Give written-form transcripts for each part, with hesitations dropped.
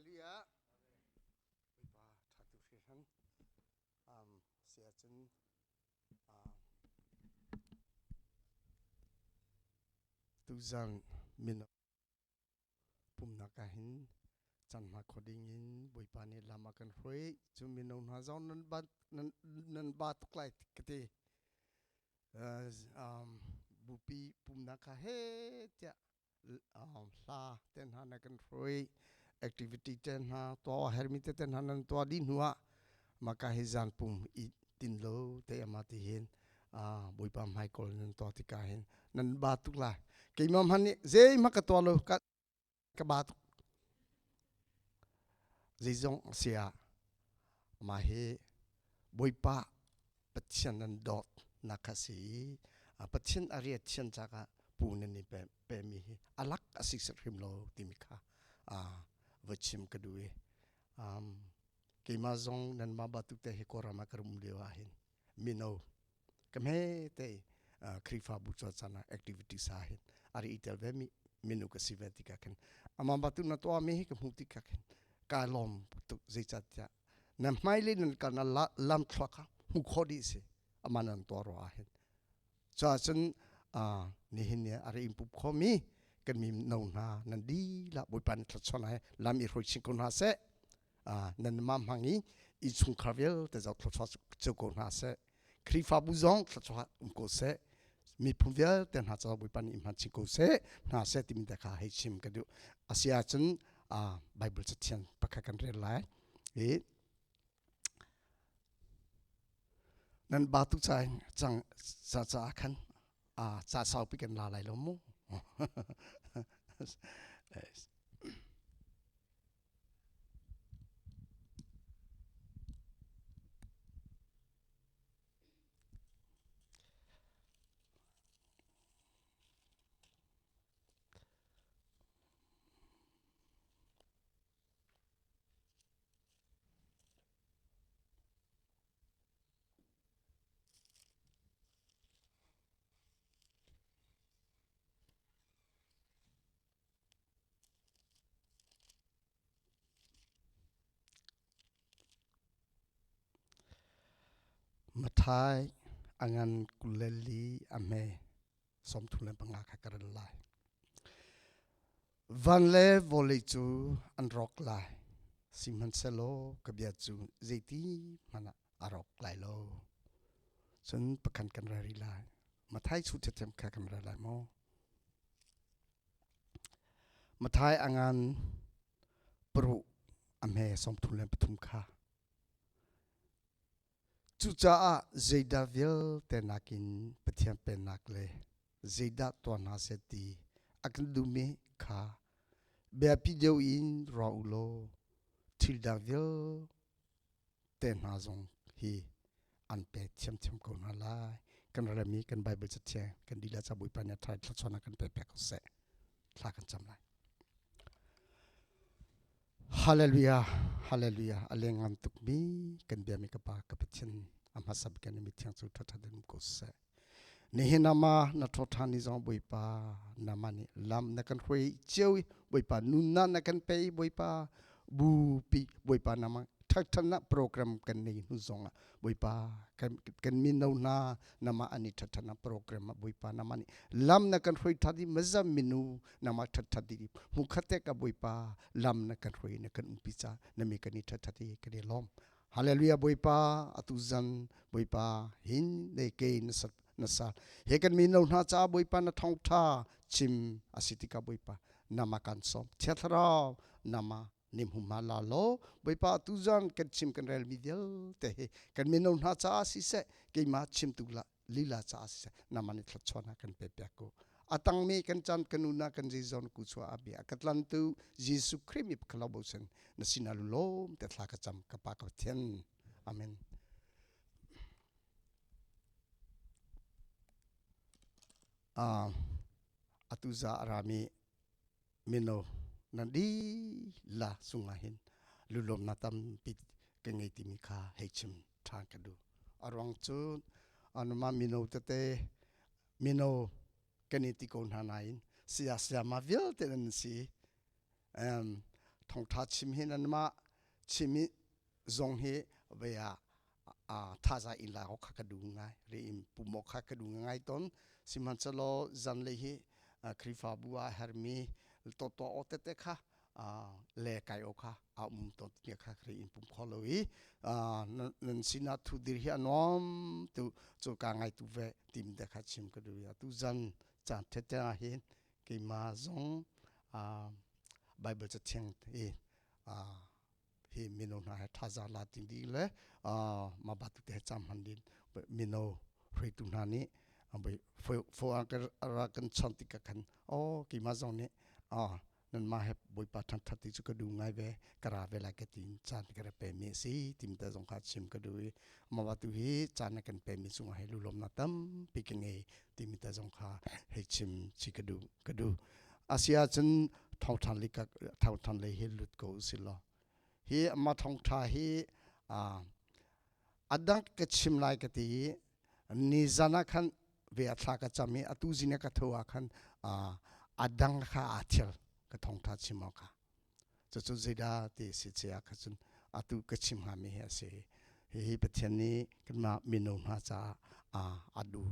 Hallelujah. Bawipa ṭha tuk hringhran. Um, si ahcun uh, tuzan mino pumnak ah hin chan hma kho ding in Bawipa nih lam a kan hruai. Cu mino hna zong nan ba nan nan ba tuk lai ka ti. Uh, um, bupi pumnak kha he tiah hla te hna na kan hruai activity te hna tuah hermi te te hna nan tuah dih hnu ah maka hi zan pum i tin lo te ama ti hin bawipa hmai kawl nan tuah tikah hin nan ba tuk lai keimah hmanh nih zeihmanh ka tuah lo ka ka ba tuk zeizong si ah mah hi bawipa Pathian nan dawt nak kha si i Pathian a riat thian cakah pu nan i pemi hi alak a si hrim lo timi kha va chim ka duh i keimah zong nanmah batuk te hi Kawlram ah ka rum lio ah hin mino ka hme te Khrihfabu caan ah activities ah hin a ri i tel ve mi minu ka si ve tikah khin amah batuk na tuah mi hi ka hmuh tikah khin ka lawm tuk zeicahtiah na hmailei nan kal na lam thluak kha hmu khawh dih si ama nan tuah ruah ah hin cuahcun nihin ni a ri pup khomi kan mi no hna nan dilah bawipa nih thluachuah hna he lam i hruai chin ko hna seh nan ma hmang i i chungkhar vialte zoh thluachuah cio ko hna seh Khrihfabu zong thluachuah um ko seh miphun vialte hna caah Bawipa nih hman chin ko seh hna seh timi te kha hei chim ka duh asi ahcun Bible cathiang pakhat kan rel lai i nan ba tu ca cang ca caah khan ca saupi kan la lai lo mu Mathai a ngan 24 a hme 35 kha ka rel lai. Van le vawlei cu an rawk lai, sihmanhsehlaw ka bia cu zeiti hmanh ah a rawk lai lo. Cun pakhan kan rel rih lai. Mathai chu ṭhiamṭhiam kha kan rel lai maw? Mathai a ngan paruh a hme 33 kha. Cucaah zeidah vialte nakin Pathian Pennak le zeidah tuah hna seh ti a kan duhmi kha biapi deuh in ruah u law thil dang vialte hna zong hi an pek thiamthiam ko hna lai. Kan rami kan Bible cathiang kan lila ca Bawipa nih a ṭha thluachuahnak kan pek piak ko seh. Thla kan cam lai. Hallelujah, hallelujah. A leng tuk mi kan bia mi ka pa ka Pathian a hmasa bik kan mi thiang cu ṭha ṭha den ko seh. Nihin ama na ṭho ṭhan ni zong Bawipa nama nih lam na kan hruai cio i Bawipa nunnak na kan pe i Bawipa bupi Bawipa nama ṭhatṭhatnak program kan nei hnu zongah Bawipa kan kan mino hna nama ani ṭhatṭhatnak program ah Bawipa nama nih lam na kan hruai ṭhat i mazam minu nama ṭhatṭhat i hmukhat te ka Bawipa lam na kan hruai na kan umpi ca na mi kan i ṭhatṭhat i kan i lawm Hallelujah Bawipa atu zan Bawipa hin le ke na sal na sal he kan mi no hna ca Bawipa na thawngtha chim a si tikah Bawipa nama kan sawm thiathlarau nama nim hum ma la lo Bawipa atu zan kan chim kan rel mi vialte hi kan mino hna caah siseh keimah chimtu la lila caah siseh nama ni thluachuah kan pe piak ko atangmi kan chan kan una kan zizon ku chua abi akatlan tu Jesuh Khrih mi phalo bo sen na sina lom te thla ka cam ka pa ka thian amen uh, atu za arami mino na di la sunga hin lulom na tampi ka ngei timi kha hei chim ṭhan ka duh aruang cu anuma mino tete mino kan i ti ko hna nain saya sayama vialte nan si. Um, Thawngṭha chim hi nanmah chim i zong hi vei ah thazaang in lak awk kha ka duh ngai. Ri in pum awk kha ka duh ngai tawn. Sihmanhsehlaw zanlei hi Khrihfabu ah hermi tawtuah awk tete kha le kai awk kha a um tawn ti kha ri in pum kho lo i nan sinah thu dir hi a nuam tu cu ka ngai tu ve tim te kha chim ka duh i atu zan caan tete ah hin keimah zong Bible cathiang i hi mino hna he thazaang la ding ding le mah batu te cam hman din mino hruaitu hna nih fo ra kan chon tik ka khan o keimah zong nih nanmah he bawipa thangthat ti cu ka duh ngai ve ka ra ve lai ka tin caan ka ra pe mi si tim te zong kha chim ka duh i mah batu hi caan na kan pe mi cungah he lulawmnak tampi ka ngei timi te zong kha hei chim chi ka duh ka duh asia cun thawngthan li ka thawngthan lei hi lut ko si law hi ama thawngtha hi adang ka chim lai ka ti i ni zan ah khan ve a thla ka cam i atu zing ka tho ah khan adang kha aa thil ka thawngtha chim awk kha cucu zeidah ti si che ah kha cun atu ka chim hngami hi a si. Hihi Pathian nih kanmah mino hna caah a duh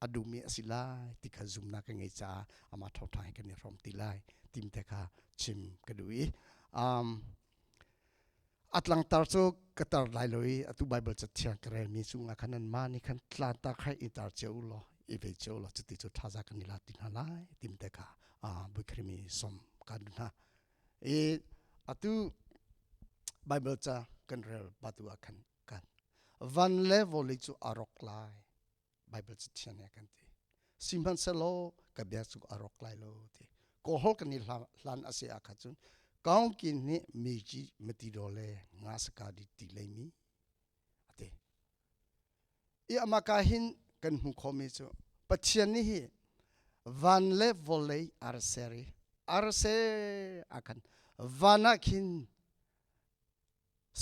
a duhmi a si lai ti kha zumnak ka ngei caah amah thawngṭha hi kan i hrawm ti lai tim te kha chim ka duh i um, a tlangtar cu ka tar lai lo i atu Bible cathiang ka relmi cungah khan anmah nih khan tlangtar kha i tar cio u law i ve cio law cuti cu thaza kan i la ti hna lai tim te kha Bawikrimi som kan duh hna. I atu Bible ca kan rel batu ah khan kan van le vawlei cu a rawk lai Bible cathiang nih a kan ti. Sihmanhsehlaw ka bia cu a rawk lai lo ti. Kawhol kan i hlan a si ah kha cun kaungkin nih meiji mati do le nga saka di ti leimi a ti. I amah ka hin kan hmu khomi cu Pathian nih hi van le vawlei a ra ser i a ra ser ah khan van ah khin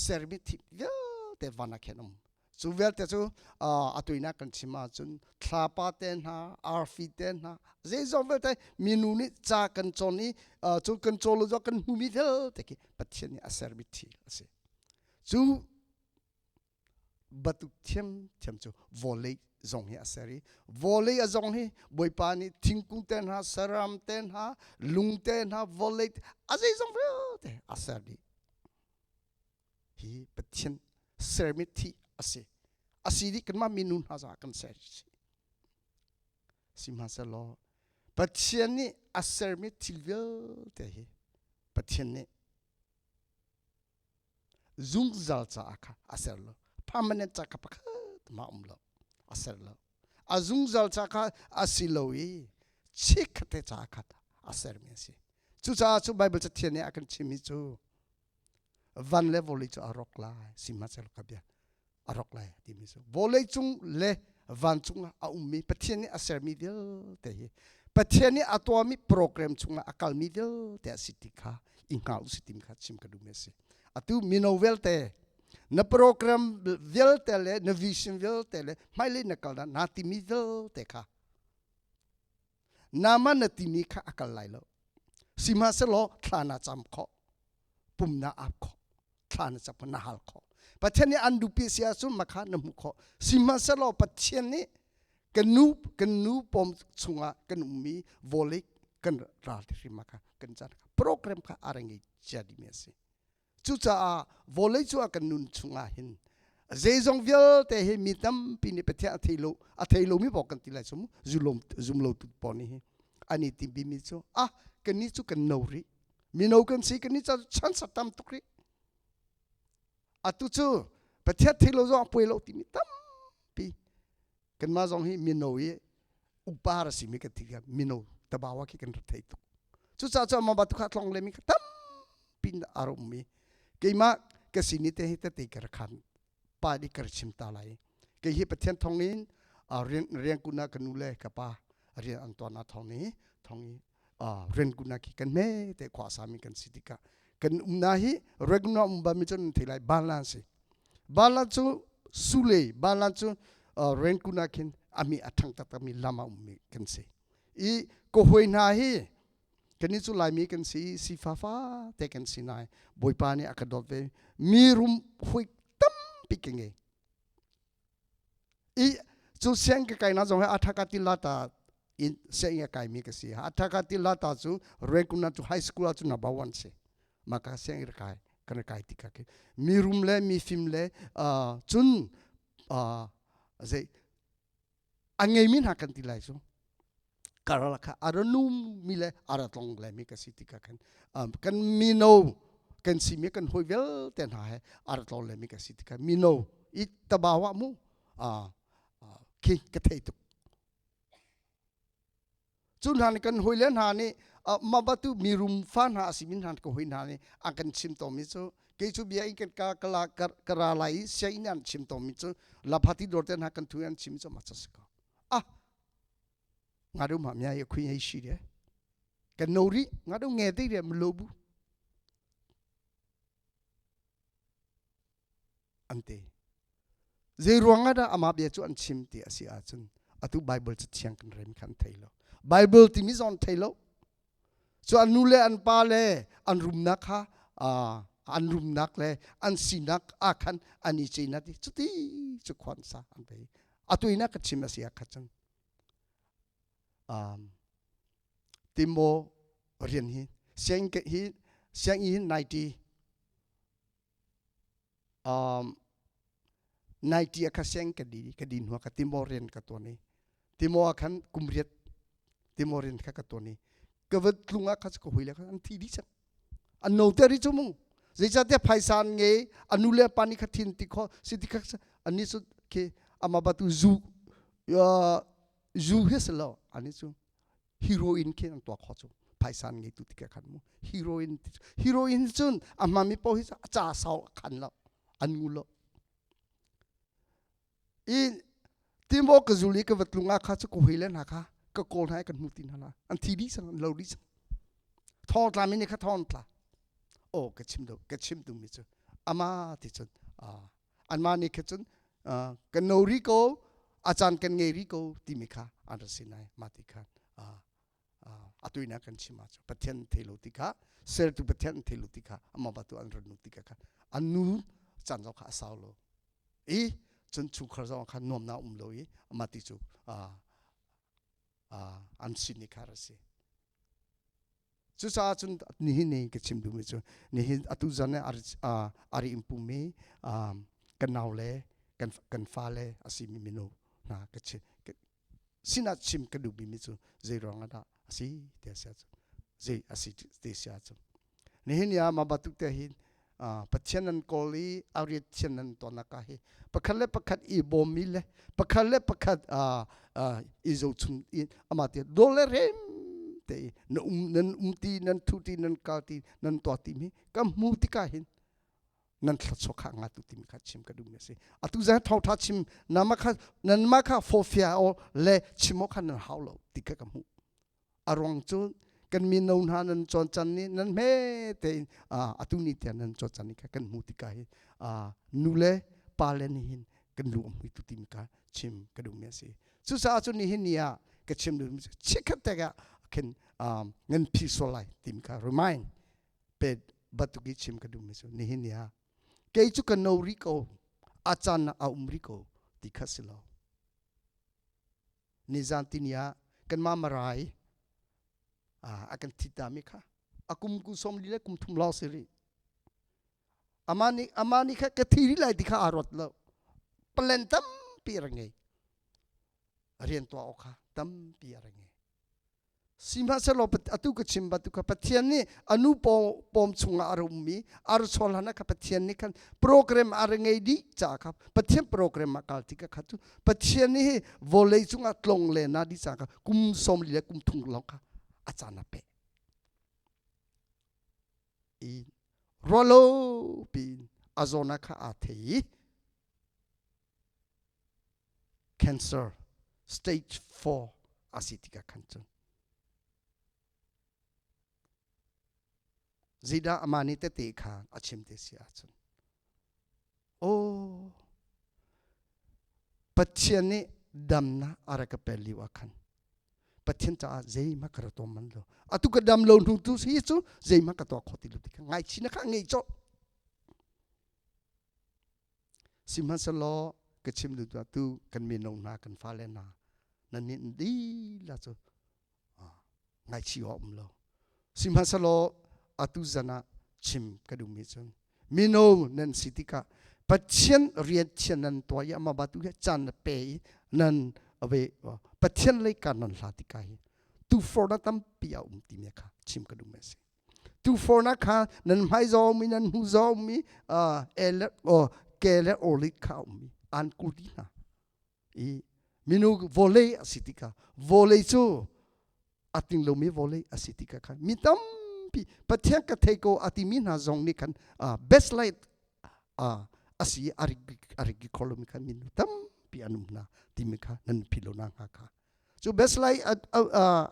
sermi thil vialte van ah khin um. Cu vialte cu a tuinak kan chim ahcun thlapa te hna, arfi te hna, zeizong vialte minu nih ca kan cawn i cu kan cawl lo kan hmumi vialte khi Pathian nih a sermi thil a si. Cu batuk thiamthiam cu vawlei zong hi a ser i vawlei a zong hi Bawipa nih thingkung te hna saram te hna lung te hna vawlei a zeizong vialte a ser dih hi Pathian sermi thi a si a si dih kanmah minu hna caah kan ser si sihmanhsehlaw Pathian nih a sermi thil vialte hi Pathian nih zungzal caah kha a ser lo permanent ca kha pakhat ma um lo a ser lo a zungzal ca kha a si lo i chikkhatte ca kha a sermi a si cucaah cu Bible cathian nih a kan chimmi cu van le vawlei cu a rawk lai sihmanhsehlaw ka bia a rawk lai timi cu vawlei cung le vancung ah a ummi Pathian nih a sermi vialte hi Pathian nih a tuahmi program chungah a kalmi vialte a si ti kha i hngal u si tim kha chim ka duhmi a si atu mino vialte na program vialte le na vision vialte le hmailei na kal na timi vialte kha nama na timi kha a kal lai lo sihmanhsehlaw thla na cam khawh pum na ap khawh thla na cam na hal khawh Pathian nih an duhpi si ahcun makha na hmuh khawh sihmanhsehlaw Pathian nih kan nu kan nu pawm chungah kan ummi vawlei kan ral hrim kha kan caan program kha a ngei cia dimi a si cucaah vawlei cu a kan nun chungah hin zeizong vialte hi mi tampi nih Pathian a thei lo a thei lomi paoh kan ti lai cu zulom zum lo tu pawl nih hi an i timpi mi cu ah kannih cu kan no rih mino kan si kan ni chan sa tam tuk rih atu cu Pathian thei lo zong puai lo timi tampi kanmah zong hi mino i upa ra simi kan ti mino tabawa khi kan rak thei tuk cucaah cu amah tu kha tlong le mi kha tampi a rum mi keimah ka sini te hi tete ka khan pa di ka chim ta lai kei hi Pathian thong in rian rian kuna ka nu le ka pa rian an tuan a thong ni thong i rian kuna khi kan me te khwa sami kan si tikah kan umna hi regular um ba mi chun thei lai balance balance cu sule balance cu rian kuna khin ami athang tak mi lama um mi kan si i ko hoi hna hi. Kannih cu Laimi kan si, sifa fate kan si nain Bawipa nih a ka dawt ve. Mi rum hui tampi ka ngei. I cu siang ka kai na zong hi athaka tilata in siang a kai mi ka si. Athaka tilata cu Rengkuna cu high school ah cu number one si. Maka siang i kai kan kai ti ka ke. Mi rum le mi fim le cun zei a ngeimi hna kan ti lai cu karlak kha a ra numi le a ra tlong le mi ka si ti ka khan kan mino kan si mi kan hoi vialte hna he a ra tlong le mi ka si ti ka mino i tabawa mu khi ka thei tuk Cu hna nih kan hawile hna nih mah batu mirum fa hna a simi hna ka hawi hna nih an kan chim tawnmi cu kei cu bia in kan ka ka ka ra lai i sianginn an chim tawnmi cu laphati dawr te hna kan thu an chim cu ma cha si ko ah nga du ma mya ye khui hei shi de kan no ri nga du nge te re mlo bu an ti. Zei ruang ah dah amah bia cu an chim ti a si ahcun atu Bible cathiang kan rem kha an thei lo. Bible timi zong an thei lo. Cu an nu le an pa le an rumnak kha an rumnak le an sinak ah khan an i ceinak ti cuti cu khuan sa an thei. Atu ina ka chim a si ah kha cun Timo rian hi siang hi sianginn 90 90 a kha siang ka di ka di hnu ka Timor rian ka tuan i Timor ah khan kum riat Timor rian kha ka tuan i ka va tlung ah kha ka hui le kha an thi dih cang an no te ri cu mu zeicahtiah phaisa an ngei a nu le pa nih kha thin ti kho si ti kha ani cu khi ama batu zu zu hi si lo ani cu heroin khi an tuah khawh cu phaisa an ngei tu tikah khan mu heroin heroin cun a hmami paoh hi a ca sau a khan lo an ngu lo i timo ka zul i ka va tlung ah kha cu ka hui le hna kha ka kawl hna i kan hmu ti hna la an thi dih cang an lo dih cang thong tla mi nih kha thong tla o ka chim do ka chim tu mi cu ama ti cun anmah nih kha cun kan no ri ko a caan kan ngei ri ko timi kha an ra si nai mah ti khan atu ina kan chim ahcun Pathian thei lo ti kha sertu Pathian thei lo ti kha amah batu an rat nu ti kha an nu caan zong kha a sau lo i cun chungkhar zong kha nuamnak um lo i amah ti cu an sin i kha ra si Cucaah cun nihin ni ka chim duhmi cu nihin atu zan i ari in pummi kan nau le kan kan fale a simi mino hna ka chim sinah chim ka duhmi cu zei ruang ah dah a si ti a si ahcun zei a si ti si ahcun nihin ni ah mah bantuk te hin Pathian nan kawl i a rian thian nan tuahnak ah hi pakhat le pakhat i bawmmi le pakhat le pakhat i zohchun i amah te dawr le rem te i na um nan um ti nan thu ti nan kal ti nan tuah ti mi ka hmu tikah hin nan thluachuah kha nga tu timi kha chim ka duhmi a si atu zan thawngtha chim nama kha nanmah kha fawfia o le chim awk kha nan hau lo ti kha ka hmuh A ruang cu kan mino hna nan cawn can nih nan hme tein atu ni tiang nan cawn can kha kan hmu tikah hi nu le pa le nih hin kan lu a hmui tu timi kha chim ka duhmi a si. Cucaah cun nihin ni ah ka chim duhmi cu chikkhat te ah khin ngan phi sual lai timi kha remind pe bantuk i chim ka duhmi cu nihin ni ah kei cu ka no rih ko a caan a um rih ko ti kha si lo. Nizan tini ah kanmah Marai a kan thit mi kha a kum ku som li le kum thum lawng si rih. Amah nih amah nih kha ka thi rih lai ti kha aa ruat lo. Plan tampi a rak ngei. Rian tuah awk kha tampi a rak ngei. Sihmanhsehlaw atu ka chim bantuk kha Pathian nih a nu pawm chungah a ra ummi a ra chawl hlan ah kha Pathian nih khan program a ra ngei dih caah kha Pathian program ah kal tikah kha cu Pathian nih hi vawlei cungah tlong le na dih caah kha kum 40 le kum thum lawng kha a caan a pek. I rualo piin a zawn ah kha aa thei i cancer stage 4 a si tikah khan cun zeidah amah nih tete kha a chim te si ahcun aw Pathian nih damnak a rak ka pe lio ah khan. Pathian caah zeihmanh ka ra tuah man lo. Atu ka dam lo hnu tu hi cu zeihmanh ka tuah kho ti lo ti kha ngaihchihnak kha ngei colh. Sihmanhsehlaw ka chim duh tu kan mino hna kan fale hna nan nih lila cu ngaihchih awk um lo. Sihmanhsehlaw atu zan ah chim ka duhmi cun mino nan si tikah Pathian rian thian nan tuah i amah batu he caan na pe i nan ave Pathian lei kar nan hla tikah hi tufornak tampi a um timi kha chim ka duhmi a si. Tufornak kha nan hmai zawmi nan hnu zawmi ele ke le orlit kha a um i an kur dih hna. I minu vawlei a si tikah vawlei cu a ting lomi vawlei a si tikah khan mi tampi Pathian ka thei ko a timi hna zong nih khan best light a si a rik kho lomi khan minu tampi an um hna timi kha nan philh lo na hnga kha cu best light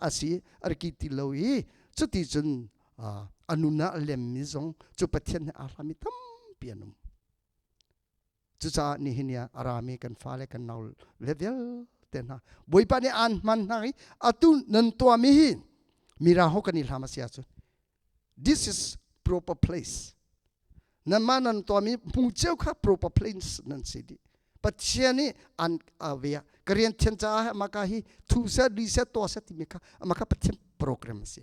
a si a rik ti lo i cuti cun a nun ah a lemmi zong cu Pathian he aa hlami tampi an um. Cucaah nihin ah a rami kan fale kan nau le vialte hna Bawipa nih aan hman hna i atu nan tuahmi hi mira ho kan i hlam a si ahcun this is proper place nanmah nan tuahmi hmu cio kha proper place nan si dih Pathian nih an ave ah ka rian thian caah amaka hi thu seh li seh tuah seh timi kha amaka Pathian program a si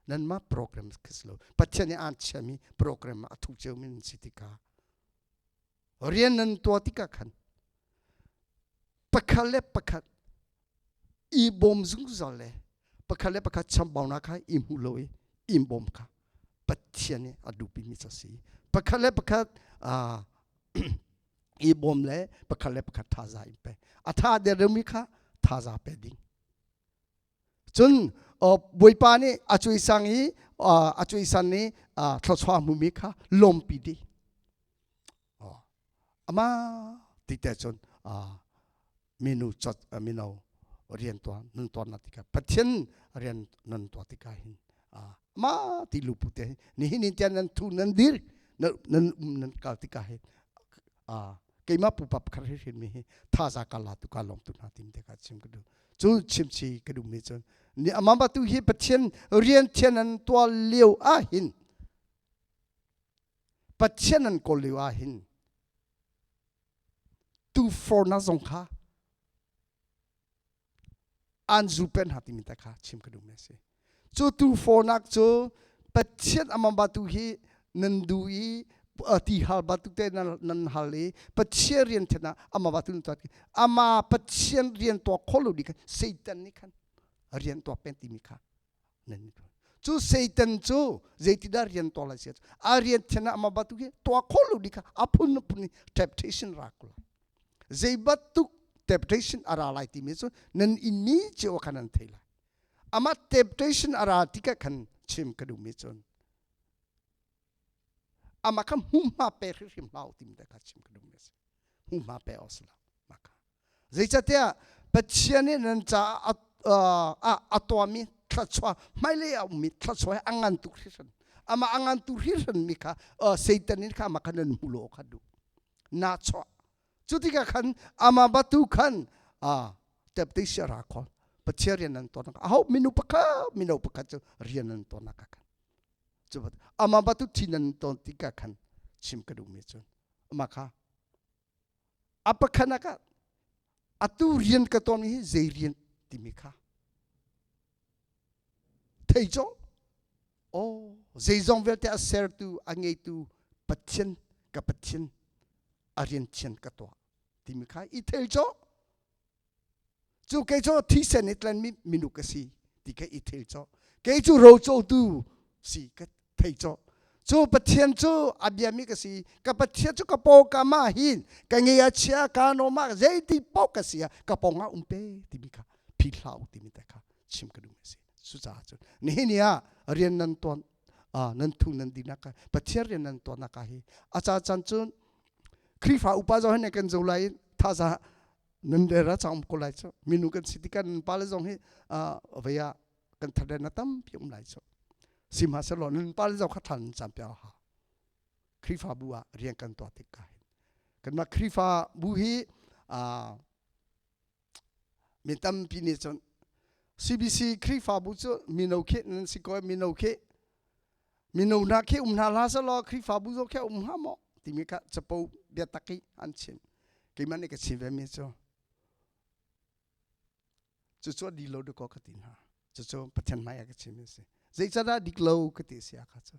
nanmah program kha si lo Pathian nih aan chiami program a thu cio mi nan si tikah Rian nan tuah tikah khan pakhat le pakhat i bawm zungzal le pakhat le pakhat chambaunak kha i hmu lo i i bawm kha Pathian nih a duhpimi cu a si. Pakhat le pakhat i bawm le pakhat le pakhat thaza in pe. A tha dermi kha thaza pe ding. Cun Bawipa nih a cuisang i a cuisan i thluachuah hmumi kha lawmpi dih. Ama ti te cun minu cot mino rian tuan nan tuan na tikah Pathian rian nan tuah tikah hin ama ti lupu te nihin in tian nan thu nan dir nan um nan kal tikah hin keimah pupa pakhat hrin mi hi thaza ka la tu ka lawm tu hna tim te ka chim ka duh cu chimchi ka duh mi cun ni amah tu hi Pathian rian thian an tuah lio ah hin Pathian an kawl lio ah hin tu for na zong kha an zu pen ha timi ta kha chim ka duh mi a si cu tu fornak cu Pathian amah ba tu hi nan du i ti hal ba tu te nan hal i Pathian rian then ah amah ba tu nan tuah ama Pathian rian tuah kho lo di khan Satan nih khan rian tuah pen timi kha nan cu Satan cu zeitidah rian tuah lai sia a rian then ah amah ba tu hi tuah kho lo di kha a phun phun temptation ra ko zei bantuk temptation a ra lai timi cu nan in mi cio khan nan thei lai amah temptation a ra tikah khan chim ka duhmi cun amah kha hmuhma pe hrimhrim hlah u timi te kha chim ka duhmi a si hmuhma pe awk si lo mah kha zeicahtiah Pathian nih nan caah a tuahmi thluachuah hmailei a ummi thluachuah hi a ngan tuk hringhran amah a ngan tuk hringhran mi kha Satan nih kha amah kha nan hmu lo kha duh nachawh cu tikah khan amah batu khan temptation ra khol Pathian rian nan tuan aho minu pakhat mino pakhat cu rian nan tuan nak khan cu amah batu thi nan ton tikah khan chim ka duhmi cu amah kha a pakhat nak ah atu rian ka tuan hi zei rian timi kha thei cawh oh zeizong vialte a sertu a ngeitu Pathian ka Pathian a rian thian ka tuah timi kha i thel cawh cu kei cu thisen i tlenmi minu ka si ti kha i thel cawh kei cu rocotu si ka thei cawh cu Pathian cu a biami ka si ka Pathian cu ka paw ka ma hin ka nge a chia ka no ma zeiti paoh ka si ah ka pawng ah um pe timi kha phi hlah u timi te kha chim ka duh mi a si cucaah cun nihin ni ah rian nan tuan nan thu nan dinak ka Pathian rian nan tuannak ah hi a ca chan cun Khrihfa upa zong hin kan zo lai thaza nan le ra chang ko lai chu minu kan si tikah nan pa le zong hi vei ah kan thade na tampi um lai chu sihmanhsehlaw nan pa le zong kha than cam pia ha Khrihfabu ah rian kan tuah tik ka hin kanmah Khrihfabu hi mi tampi nih cun CBC Khrihfabu cu mino khi nan si ko mino khi mino hna khi um hna hlah selaw Khrihfabu zong khi um hnga maw timi kha capo biatak i an chim. Keimah nih ka chim ve mi cu cucu a di lo dakaw ka ti hna. Cucu Pathian hmai ah ka chim mi a si. Zeicahdah dik lo ka ti si ah kha cu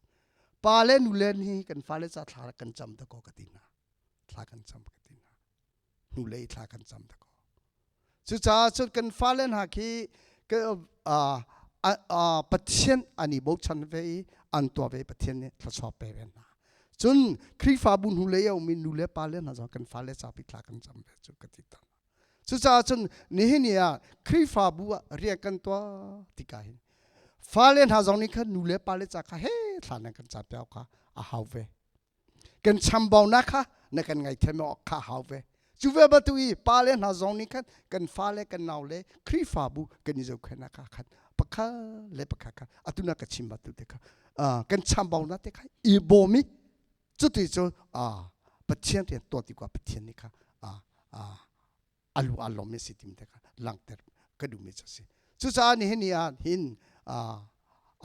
pa le nu le hi kan fale ca thla kan cam dakaw ka ti hna. Thla kan cam ka ti hna. Hnulei thla kan cam dakaw. Cucaah cun kan fale hna khi Pathian an i bochan ve i an tuah ve Pathian nih thluachuah pe ve hna. Cun Khrihfabu hnulei a ummi nu le pa le hna zong kan fale capi thla kan cam ve cu ka ti ta. Cucaah cun nihin ni ah Khrihfabu ah rian kan tuah tikah hin fale hna zong nih khan nu le pa le ca kha he thla nan kan cam piak kha a hau ve. Kan chambaunak kha na kan ngaihthiam awk kha hau ve. Cu ve batu i pale hna zong nih khan kan fale kan nau le Khrihfabu kan i zohkhenhnak kha khan pakhat le pakhat kha atu na ka chim batu te kha kan chambaunak te kha i bawm i cuti cu Pathian rian tuah ti kwa Pathian nih kha alu a lom si tim te kha langhter ka duhmi cu si. Cucaah nihin ni ah hin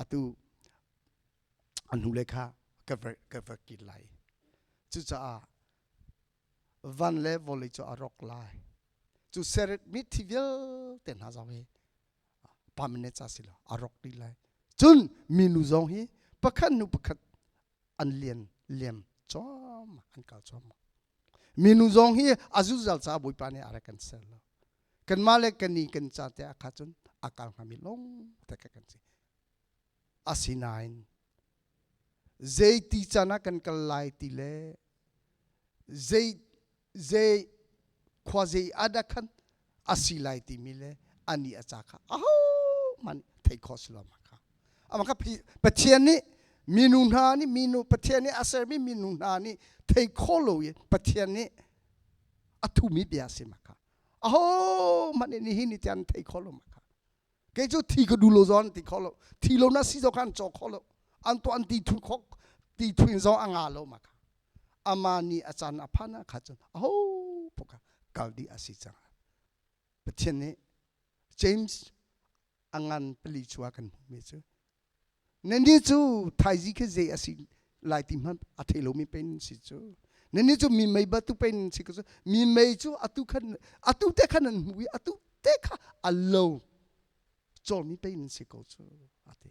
atu a hnulei kha ka va kil lai. Cucaah van le vawlei cu a rawk lai. Cu seret mithi vialte hna zong hi permanent ca si lo a rawk dih lai. Cun minu zong hi pakhat hnu pakhat an lian liam cuam an kal cuam. Minu zong hi a zungzal ca Bawipa nih a rak kan ser lo. Kanmah le kan ni kan ca te ah kha cun a kal hngami lawng te kha kan si. Asinain zeiti caan ah kan kal lai ti le zei zei khua zei ah dah khan a si lai timi le ani a ca kha ahohmanh theih khawh si lo ma kha. Amah kha Pathian nih minu hna nih minu Pathian nih a sermi minu hna nih thei kho lo in Pathian nih a thumi bia a si ma kha. Ahohmanh nih nihin ni tiang thei kho lo ma kha. Kei cu thi ka duh lo zong an ti kho lo. Thi lo na si zong kha an caw kho lo. An tuah an ti thu kho ti thuin zong a nga lo ma kha. Ama nih a caan a phan ah kha cun aho pok kha kal dih a si cang. Pathian nih James a ngan pali chu ah kan hmuhmi cu Nannih cu thaizi khi zei a si lai ti hmanh a thei lomi pen si cu. Nannih cu mi mei batu pen si ko cu. Mi mei cu atu khan atu te khan an hmuh i atu te kha a lo cawlmi pen si ko cu a ti.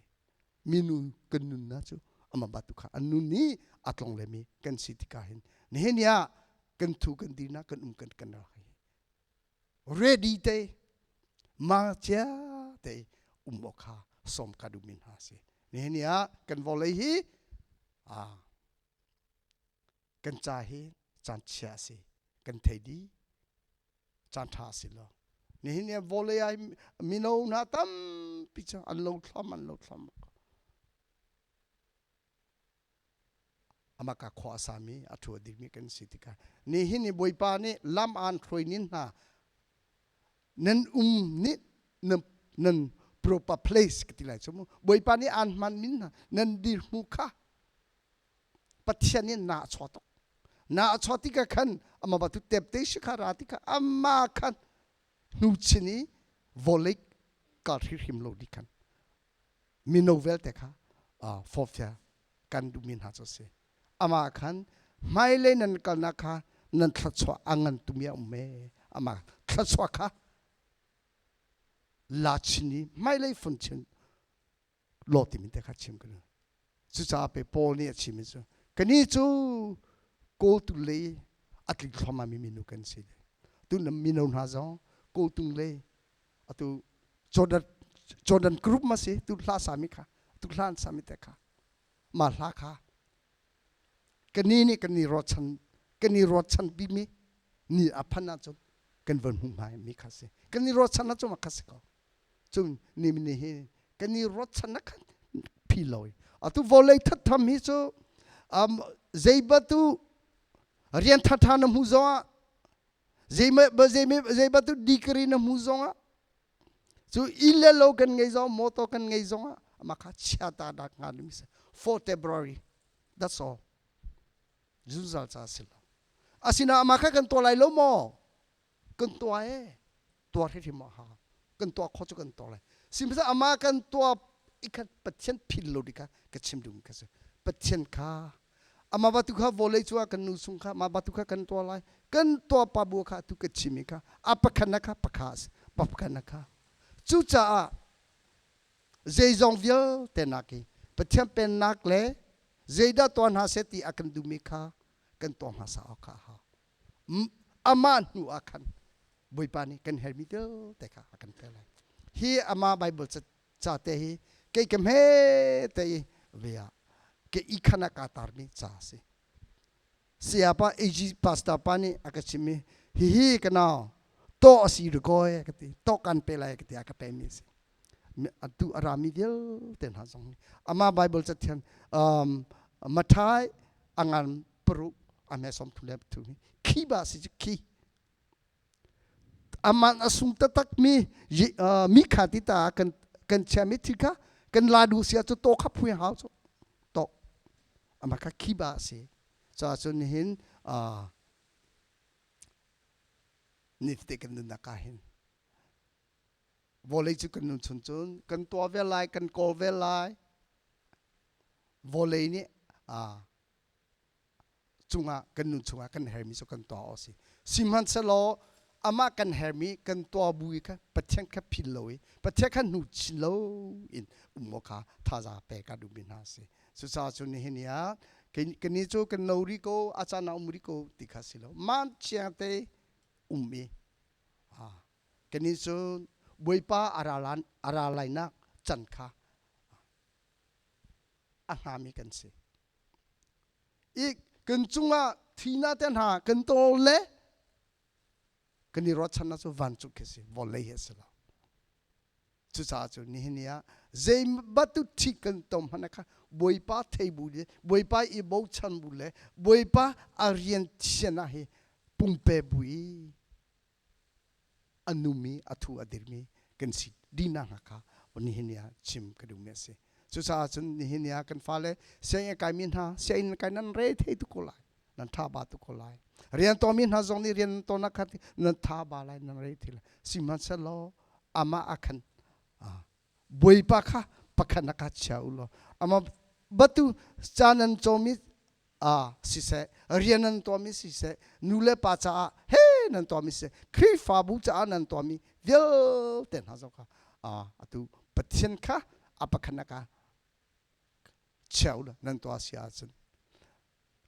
Minu kan nunnak cu amah batu kha an nun i a tlong lemi kan si tikah hin nihin ni ah kan thu kan dirnak kan um kan kan rak hi ready te ma cia te um awk kha sawm ka duhmi hna a si. Nihin ni ah kan vawlei hi kan ca hi caan chia a si. Kan thei dih. Caan ṭha a si lo. Nihin ni ah vawlei ah mino hna tampi cu an lo thlam an lo thlam. Amah ka khua a sami a thu a dikmi kan si tikah nihin ni Bawipa nih lam aan hruai nin hna nan um nih nan nan proper place ka ti lai cu mu Bawipa nih aan hman min hna nan dirhmu kha Pathian nih na a chaw tuk na a chaw tikah khan amah batu tepte si kha ra tikah amah khan hnu chin i vawlei kal hrimhrim lo di khan mino vialte kha forfia kan duhmi hna cu a si. Amah khan hmailei nan kalnak kha nan thluachuah a ngan tumi a um e. Amah thluachuah kha la chin i hmailei fun chin law timi te kha chim ka duh. Cucaah pe Paul nih a chimmi cu kani cu kawltu lei a tling thluahmahmi minu kan si. Tu mino hna zong kawltung lei atu Jordan Jordan group ma si tu hla sami kha tu hla an sami te kha ma hla kha kani nih kan i ruahchan kan i ruahchan bimi ni a phan ahcun kan von hmu hmai mi kha si kan i ruahchan ahcun ma kha si ko cun ni ni hi kan i ruahchan na khan phi lo atu vawlei thattham hi cu um, zei batu rian thatha na hmu zong ah Zei bantuk degree na hmu zongah cu inn le lo kan ngei zong motor kan ngei zongah amah kha chia ta dak hnga ding si for temporary that's all zungzal ca si lo asina amah kha kan tuah lai lo maw kan tuah e tuah hrimhrim a hau kan tuah khawh cu kan tuah lai. Sihmanhsehlaw amah kan tuah i khan Pathian phil lo ding kha ka chim duhmi kha si. Pathian kha amah batu kha vawlei cu ah kan nu sung kha mah batu kha kan tuah lai. Kan tuah pa bu kha tu ka chim i kha a pakhat na kha pakha a si. Pakhat na kha. Cucaah zeizong vialte nak hi Pathian pennak le zeidah tuah hna seh ti a kan duhmi kha kan tuah hmasa awk kha a hau. Amah hnu ah khan Bawipa nih kan herhmi vialte kha a kan pek lai. Hi amah Bible ca te hi kei ka hme te i ve ah ke i khan ah kaa tarmi ca a si. Sayapa AG pastor pa nih a ka chimh i hihi ka nau tawh a si rikawi ka ti tawh kan pe lai ka ti a ka pemi a si. Atu a rami vialte hna zong nih amah Bible cathiang um, Mathai a ngan paruk a hme som thu le thu hi khi ba si cu khi aman a sung taktak mi mi kha ti ta kan kan chiami thil kha kan la du sia cu to kha phui hau cu to ama kha khi ba si cha cun hin ni te kan nunnak ah hin vawlei cu kan nun chun cun kan tuah ve lai kan kawl ve lai vawlei nih cungah kan nun chungah kan hermi cu kan tuah awk a si. Sihmanhsehlaw amah kan hermi kan tuah bu i kha Pathian kha phil lo i Pathian kha hnu chin lo in um awk kha thazaang pek a duhmi hna a si. Cucaah cun nihin ni ah kani cu kan no rih ko a caan ah um rih ko ti kha si lo. Man chiang te um i kani cu Bawipa a ra lainak can kha a hngami kan si. I kan cungah thina te hna kan tawl le kan i ruahchannak cu vancung khi si vawlei hi a si lo. Cucaah cu nihin ni ah zei bantuk thi kan tom hmanh kha Bawipa thei bu le Bawipa i bochan bu le Bawipa a rian thian ah hi pumpe bu i a numi a thu a dirmi kan si dihnak hnga kha nihin ni ah chim ka duhmi a si. Cucaah cun nihin ni ah kan fale sianginn kaimi hna sianginn kai nan re thei tuk ko lai nan tha ba tuk ko lai rian tuahmi hna zong nih rian tuahnak kha nan tha ba lai nan re thei lai sihmanhsehlaw amah ah khan Bawipa kha pakhat na ka chia u law amah batu ca nan cawmi siseh rian nan tuahmi siseh nu le pa caah he nan tuahmi siseh Khrihfabu caah nan tuahmi vialte hna zong kha atu Pathian kha a pakhat na ka chia u law nan tuah si ahcun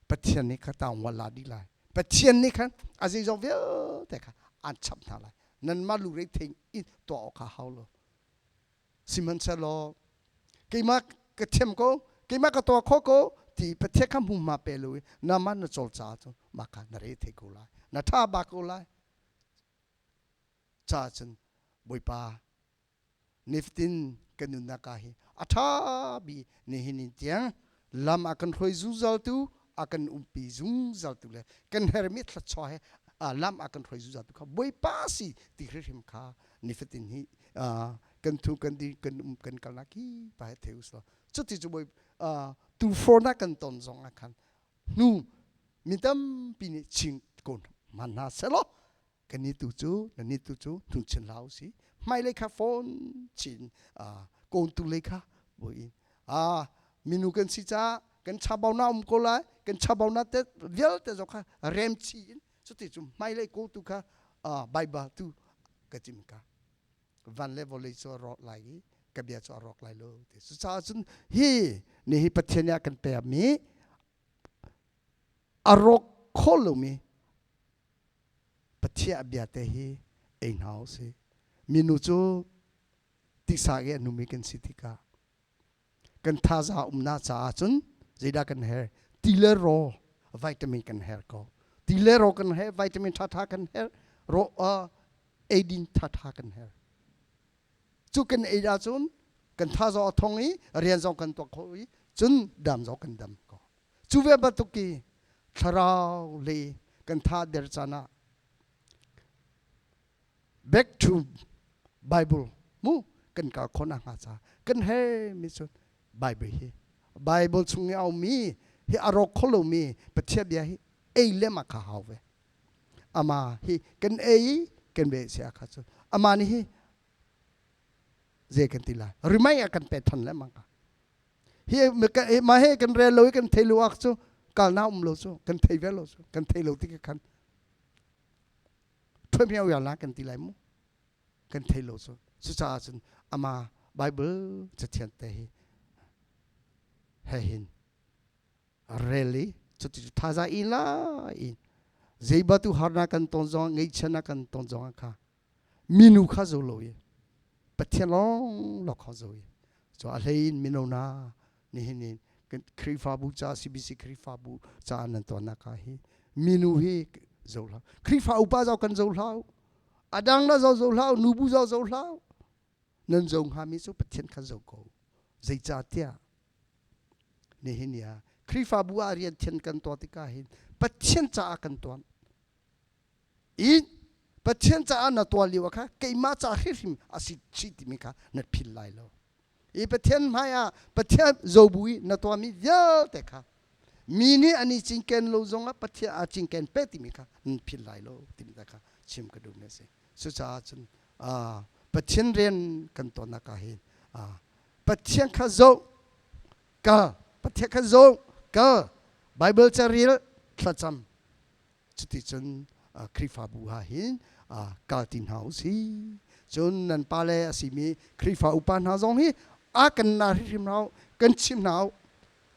Pathian nih kha taung la dih lai. Pathian nih khan a zeizong vialte kha aan chap hna lai. Nanmah lungre thei in tuah awk kha hau lo. Sihmanhsehlaw keimah ka thiam ko, keimah ka tuah kho ko ti Pathian kha hmunhma pe lo i nangmah na cawl caah cun mah kha na re thei ko lai. Na tha ba ko lai. Caah cun Bawipa nifatin kan nunnak ah hi a ṭha bi nihin in tiang lam a kan hruai zungzaltu a kan umpi zungzaltu le kan hermi thluachuah he lam a kan hruai zungzaltu kha Bawipa si ti hrimhrim kha nifatin hi kan thu kan di kan um kan kalnak hi pa he thei uslaw cuti cu bawi tu fornak kan ton zong ah khan hnu mi tampi nih ching ko hman hna selaw kan ni tu cu na ni tu cu hnuchin hlah usih hmailei kha phone chin kawngtu lei kha buin minu kan si caah kan chabau na um ko lai kan chabau na te vialte zong kha rem chi in cuti cu hmailei kawltu kha Bible tu ka chim ka van le vawlei cu a rawk lai i ka bia cu a rawk lai lo ti cucaah cun hi ni hi Pathian nih a kan pekmi a rawk kho lomi Pathian bia te hi ei hna usih. Minu cu tisa i a numi kan si tikah kan thazaang umnak caah cun zeidah kan herh? Ti le rawl vitamin kan herh ko. Ti le rawl kan herh, vitamin ṭhaṭha kan herh, raw eidin ṭhaṭha kan herh. Cu kan ei ahcun kan thazaang a thong i rian zong kan tuah kho i cun dam zong kan dam ko. Cu ve bantuk i thlarau le kan tha der caan ah back to Bible mu kan kal khawh nakhnga ca kan hermi cu Bible hi Bible chung i a ummi hi a rawk kho lomi Pathian bia hi ei le ma kha hau ve ama hi kan ei kan ve sia kha cu ama nih hi. Zei kan ti lai? Remind a kan pe than le mang ka. Hi ma he kan rel lo i kan thei lo ak cu kal na um lo cu kan thei ve lo cu kan thei lo ti ka khan thuamiao ya la kan ti lai mu kan thei lo cu. Cucaah cun ama Bible cathian te hi he hin rel i cuti cu thaza i la i zeibatu harnak kan ton zong ngeihchiatnak kan ton zong kha minu kha zo lo i Pathian lawng lawng kha zo i cu a hlei in mino na nihin in Khrihfabu ca CBC Khrihfabu ca nan tuannak ka hi minu hi zo hlah. Khrihfa upa zo kan zo hlah, adang na zo zo hlah, nubu zo zo hlah. Nan zo hngami cu Pathian kha zo ko. Zeicahtiah nihin ni ah Khrihfabu ah rian thian kan tuah tikah hin Pathian caah kan tuan i Pathian caah na tuah lio kha keimah ca hrimhrim a si si timi kha na phil lai lo. I Pathian hmai ah Pathian zobu i na tuahmi vialte kha mi nih an i cinken lo zongah Pathian aa cinken pe timi kha nan phil lai lo timi kha chim ka duhmi a si. Cucaah cun Pathian rian kan tuahnak ah hin Pathian kha zoh kal, Pathian kha zoh kal, Bible carel, thlacam. Cuticun Khrihfabu ah hin kal ti hna u sih. Cun nan pale a simi Khrihfa upa hna zong hi a kan na hrimhrim hna u, kan chim hna u.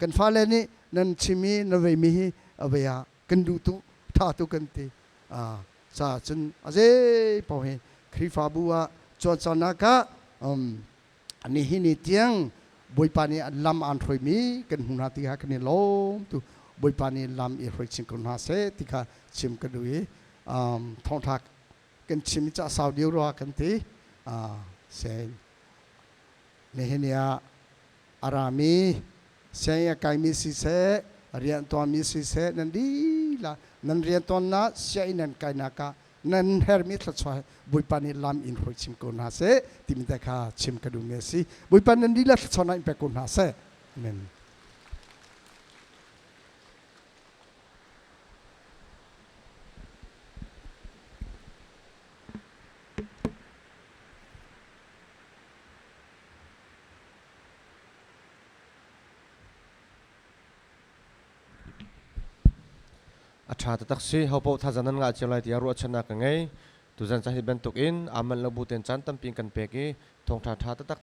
Kan fale nih nan chim i na veimi hi a vei ah kan duh tuk, ṭha tuk kan ti. Caah cun a zei paoh hi Khrihfabu ah cawncawnnak ah nihin ni tiang Bawipa nih lam aan hruaimi kan hmu hna ti kha kan i lawm tu. Bawipa nih lam i hruai chin ko hna seh ti kha chim ka duh i thawngṭha kan chim i ca sau deuh rua kan ti. Sen nihin ni ah a rami sianginn a kaimi siseh, riantuanmi siseh, nan dihlak nan riantuannak, sianginn nan kainak ah nan hermi thluachuah Bawipa nih lam in hruai chim ko hna seh timi te kha chim ka duhmi a si. Bawipa nan dihlak thluachuahnak in pek ko hna seh. Amen. A ṭha taktak si. Hopaoh thazaang nan ngah cio lai tiah ruahchannak ka ngei. Tuzan caan hi bantuk in aa manh lo bu tein caan tampi kan pek i thawngṭha ṭha taktak.